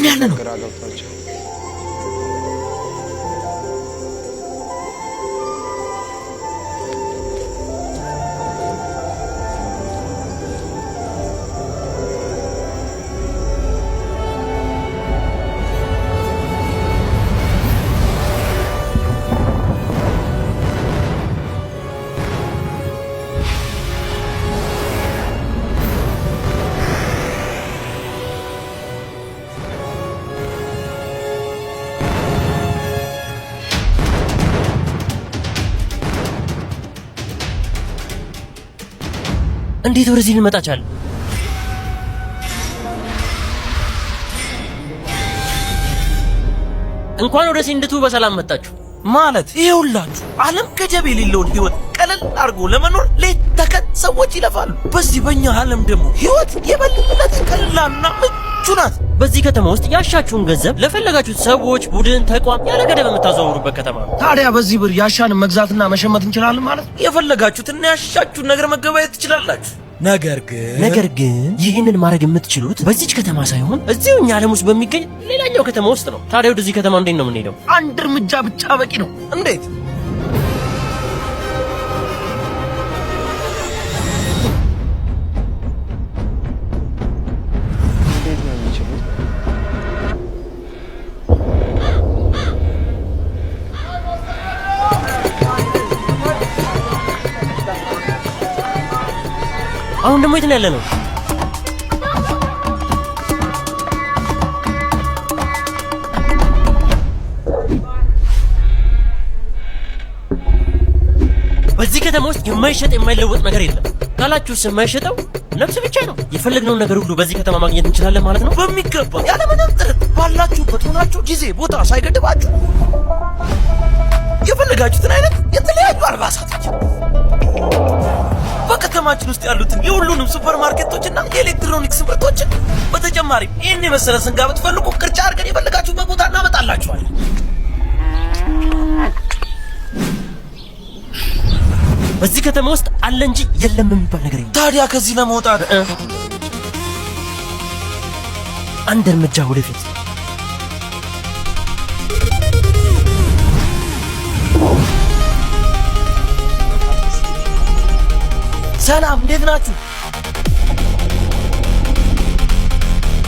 ነው ያለነው? ግራ ገብቷቸው እንዴት ወደዚህ ልንመጣ ቻለ? እንኳን ወደ ሲንድቱ በሰላም መጣችሁ። ማለት ይኸውላችሁ ዓለም ገደብ የሌለውን ህይወት ቀለል አድርጎ ለመኖር ሌት ተቀን ሰዎች ይለፋሉ። በዚህ በእኛ ዓለም ደግሞ ህይወት የበለጠ ቀላልና ምቹ ናት። በዚህ ከተማ ውስጥ ያሻችሁን ገንዘብ ለፈለጋችሁት ሰዎች፣ ቡድን፣ ተቋም ያለ ገደብ የምታዘዋውሩበት ከተማ ነው። ታዲያ በዚህ ብር ያሻንን መግዛትና መሸመት እንችላለን ማለት ነው። የፈለጋችሁትና ያሻችሁን ነገር መገበያየት ትችላላችሁ። ነገር ግን ነገር ግን ይህንን ማድረግ የምትችሉት በዚች ከተማ ሳይሆን እዚሁ እኛ ዓለም ውስጥ በሚገኝ ሌላኛው ከተማ ውስጥ ነው። ታዲያ ወደዚህ ከተማ እንዴት ነው የምንሄደው? አንድ እርምጃ ብቻ በቂ ነው። እንዴት? እንዴት ነው የሚችሉት? አሁን ደግሞ የት ነው ያለነው? በዚህ ከተማ ውስጥ የማይሸጥ የማይለወጥ ነገር የለም። ካላችሁስ የማይሸጠው ነፍስ ብቻ ነው። የፈለግነውን ነገር ሁሉ በዚህ ከተማ ማግኘት እንችላለን ማለት ነው። በሚገባ ያለምንም ጥረት ባላችሁበት ሆናችሁ ጊዜ ቦታ ሳይገድባችሁ የፈለጋችሁትን አይነት የተለያዩ አልባሳቶች በከተማችን ውስጥ ያሉትን የሁሉንም ሱፐር ማርኬቶችና የኤሌክትሮኒክስ ምርቶችን በተጨማሪም ይህን የመሰለ ስንጋ ብትፈልጉ ቅርጫ አድርገን የፈለጋችሁበት ቦታ እናመጣላችኋለን። በዚህ ከተማ ውስጥ አለ እንጂ የለም የሚባል ነገር የለም። ታዲያ ከዚህ ለመውጣት አንድ እርምጃ ወደፊት። ሰላም፣ እንዴት ናችሁ?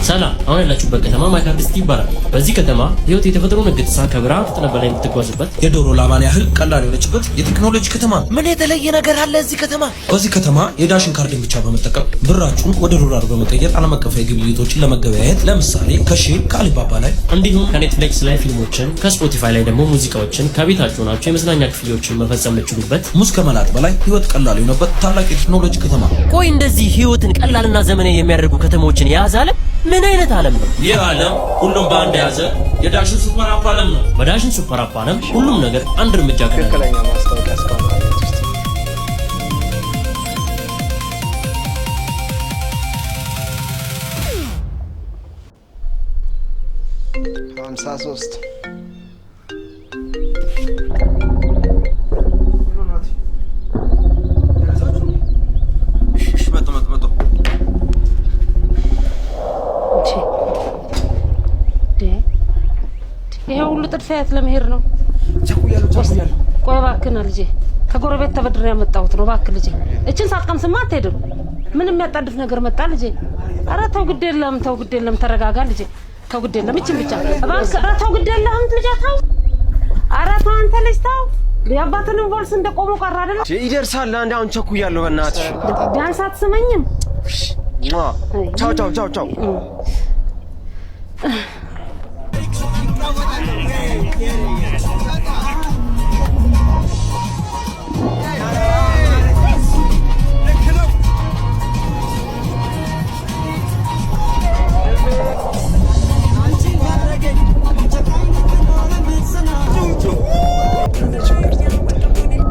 ሰላም፣ አሁን ያላችሁበት ከተማ ማይካርድ ሲቲ ይባላል። በዚህ ከተማ ህይወት የተፈጥሮ ንግድ ከብርሃን ፍጥነት በላይ የምትጓዝበት የዶሮ ላባን ያህል ቀላል የሆነችበት የቴክኖሎጂ ከተማ ነው። ምን የተለየ ነገር አለ እዚህ ከተማ? በዚህ ከተማ የዳሽን ካርድን ብቻ በመጠቀም ብራችሁን ወደ ዶላር በመቀየር ዓለም አቀፋዊ ግብይቶችን ለመገበያየት ለምሳሌ ከሼል ከአሊባባ ላይ እንዲሁም ከኔትፍሊክስ ላይ ፊልሞችን፣ ከስፖቲፋይ ላይ ደግሞ ሙዚቃዎችን ከቤታችሁ ናቸው የመዝናኛ ክፍያዎችን መፈጸም የምትችሉበት። ሙዝ ከመላጥ በላይ ህይወት ቀላል የሆነበት ታላቅ የቴክኖሎጂ ከተማ ነው። ቆይ እንደዚህ ህይወትን ቀላልና ዘመናዊ የሚያደርጉ ከተማዎችን የያዘ ዓለም ምን አይነት ዓለም ነው? ይህ ዓለም ሁሉም በአንድ የያዘ የዳሽን ሱፐር አፕ ዓለም ነው። በዳሽን ሱፐር አፕ ዓለም ሁሉም ነገር አንድ እርምጃ ቀላል ነው። ትክክለኛ ማስታወቂያ እስካሁን ካየሁት ውስጥ 53። መጡ መጡ መጡ። ይሄ ሁሉ ጥድፊያ የት ለመሄድ ነው? ቆይ እባክህና ልጄ፣ ከጎረቤት ተበድሬ ያመጣሁት ነው። እባክህ ልጄ፣ እችን ሳትቀምስማ አትሄድም። ምን የሚያጣድፍ ነገር መጣ ልጄ? ኧረ ተው ግድ የለም፣ ተው ግድ የለም፣ ተረጋጋ ልጄ፣ ተው ግድ የለም። እችን ብቻ እባክህ። ኧረ ተው ግድ የለህም ልጄ፣ ተው። ኧረ ተው አንተ ልጅ ተው። የአባትንም ቦልስ እንደ ቆሞ ቀረ አይደለ? ይደርሳል። አንድ አሁን ቸኩያለሁ። በእናትሽ ቢያንስ አትስመኝም? ቻው ቻው ቻው ቻው። የሆነ ችግር ተፈጠረ ተፈጠረ።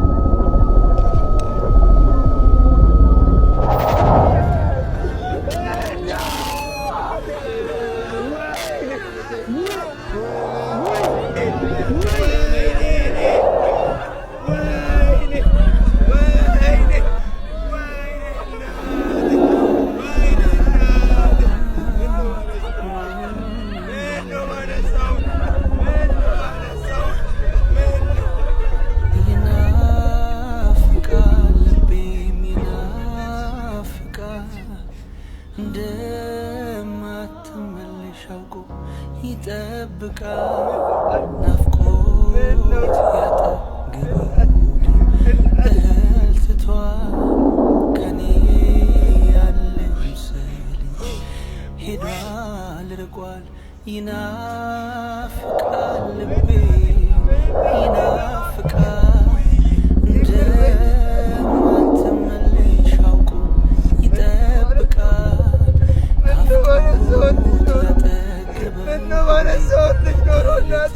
ይናፍቃል ናፍቆት ያጠግበው እህል ትቷል ከኔ ያለ ይምሰል እንጂ ሄዷል ርቋል ይናፍቃል ልቤ ይናፍቃል እንደማትመለሽ አውቆ ይጠብቃል ናፍቆት ያጠግበው ባነሳሁልሽ ኖሮ እናቴ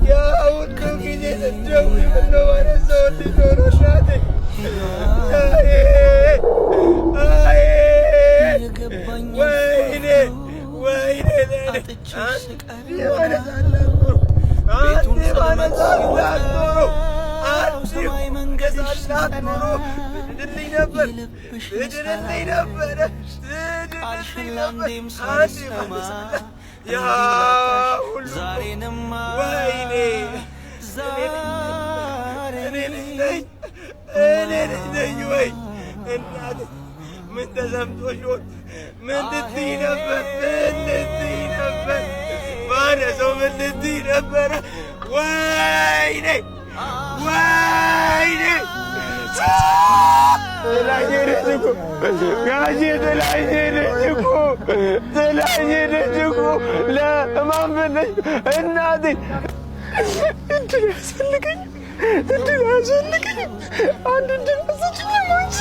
ያ ሁሉ ጊዜ ስትደውይ ምነው ባነሳሁልሽ ኖሮ እናቴ። አይ አይ ወይኔ ወይኔ አንዴ ባነሳላት ኖሮ አንዴ ባነሳላት ኖሮ አንዴ ባነሳላት ኖሮ ትድንልኝ ነበር ትድንልኝ ነበረ ትድንልኝ ነበር አንዴ ባነሳላት ያ ሁሉ ወይኔ እኔ ልጅ ነኝ እኔ ልጅ ነኝ ወይ እናቴ ምን ተሰምቶሽ ይሆን? ምን ልትይ ነበር? ምን ልትይ ነበር? ባነሰው ምን ልትይ ነበረ? ወይኔ ወይኔ ጥላኝ ሄደች እኮ ጋሼ፣ ጥላኝ ሄደች እኮ ጥላኝ ሄደች እኮ። ለማን ብለሽ እናቴ? እድል አያስፈልገኝም፣ እድል አያስፈልገኝም። አንድ እድል አትሰጪኝም አንቺ፣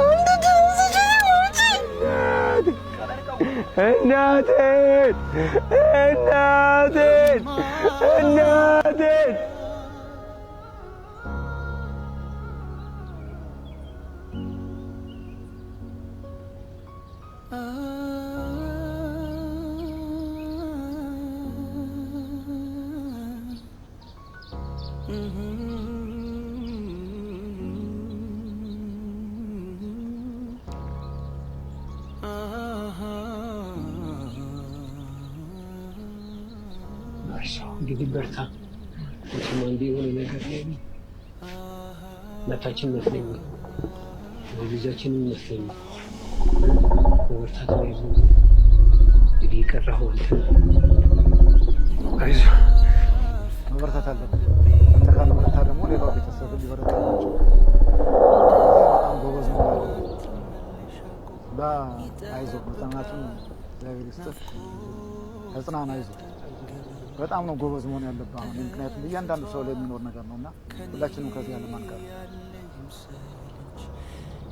አንድ እድል አትሰጪኝም አንቺ። እናቴን እናቴን እናቴን እንግዲህ በርታ። መቼም አንዴ የሆነ ነገር ላይ ነው። እናታችን ይመስለኛል፣ ልጃችንም ይመስለኛል። በበርታት ነው ይዞ እንግዲህ የቀረኸው አንተ ነህ። አይዞህ። መበርታት አለብን። አንተ ካልበረታ ደግሞ ሌላው ቤተሰብ ሊበረታ ናቸው። በጣም ጎበዝ ነው እና አይዞህ፣ መጽናናቱን እግዚአብሔር ይስጥህ። ተጽናና፣ አይዞህ። በጣም ነው ጎበዝ መሆን ያለብህ አሁን፣ ምክንያቱም እያንዳንዱ ሰው ላይ የሚኖር ነገር ነው እና ሁላችንም ከዚህ ዓለም አንቀርም።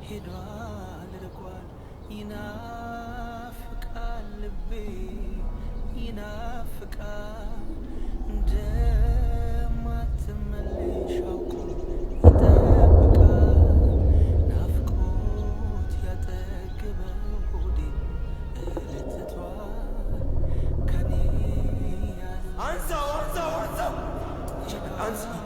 ሄዷል ርቋል ይናፍቃል ልቤ ይናፍቃል እንደማትመለሽ አውቆ ይጠብቃል ናፍቆት ያጠግበው ሆዴ እህል ትቷል ከኔ ያለ አንሳው አንሳው አንሳው አንሳው።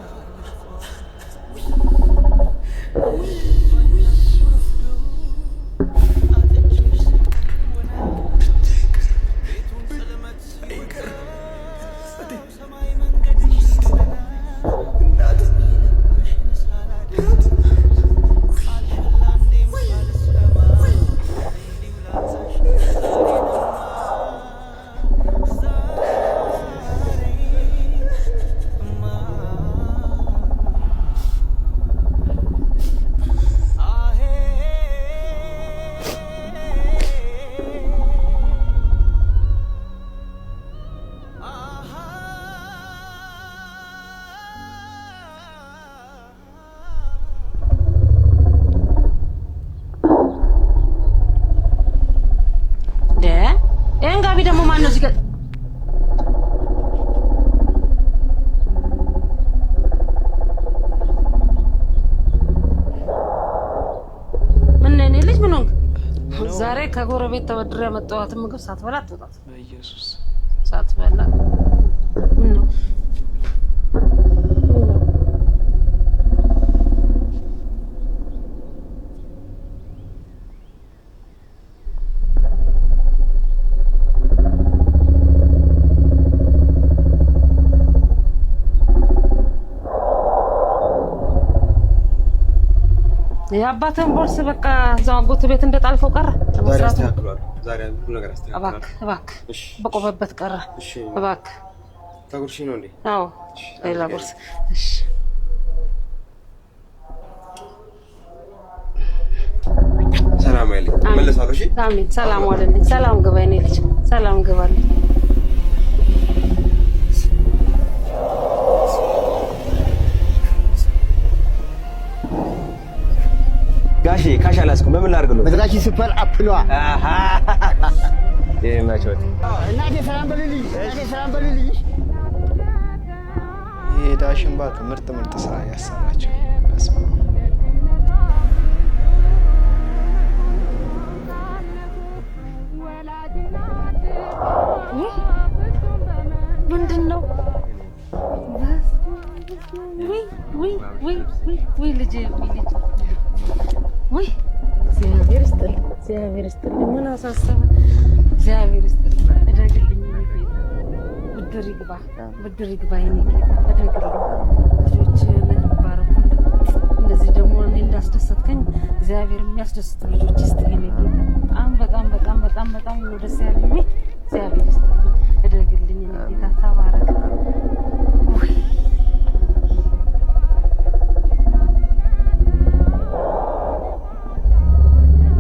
ይህን ጋቢ ደግሞ ማን ነው እዚህ ጋር? ምን ነው የኔ ልጅ ምን ሆንክ? ዛሬ ከጎረቤት ተበድሬ ያመጣኋትን ምግብ ሳትበላ አትወጣም። በኢየሱስ ሳትበላ ምን ነው? የአባትህን ቦርስ በቃ እዛው አጎት ቤት እንደጣልከው ቀረ። ዛሬ ለመስራቱ አስተካክሏለሁ። ዛሬ ሁሉ ነገር አስተካክሏለሁ። እባክህ እባክህ እሺ በቆመበት ቀረ። እሺ እባክህ ታጉርሺ ነው እንዴ? አዎ ሌላ ጉርስ። እሺ ሰላም አይልኝ። እመለሳለሁ። እሺ አሜን። ሰላም ዋለልኝ። ሰላም ግባ የኔ ልጅ፣ ሰላም ግባልኝ። ጋሼ cash አልያዝኩም። በምን ላድርግልዎት? መዝራኪ super app ነዋ። ይመችዎት። እናቴ ሰላም በልልኝ፣ እናቴ ሰላም በልልኝ። ይሄ ዳሽን ባንክ ምርጥ ምርጥ ስራ እያሰራቸው በስመ አብ። ምንድን ነው? ውይ ውይ ውይ ውይ ውይ ልጄ ውይ ልጄ ውይ እግዚአብሔር ይስጥልኝ፣ እግዚአብሔር ይስጥልኝ። ምን አሳሰበ? እግዚአብሔር ይስጥልኝ። እደግልኝ የኔ ጌታ፣ ብድር ይግባ፣ ብድር ይግባ የኔ ጌታ፣ እደግልኝ። ልጆችህን ባረኩልኝ። እንደዚህ ደግሞ እኔ እንዳስደሰትከኝ እግዚአብሔር የሚያስደስቱ ልጆች ይስጥህ የኔ ጌታ። በጣም በጣም በጣም በጣም በጣም ነው ደስ ያለኝ። ውይ እግዚአብሔር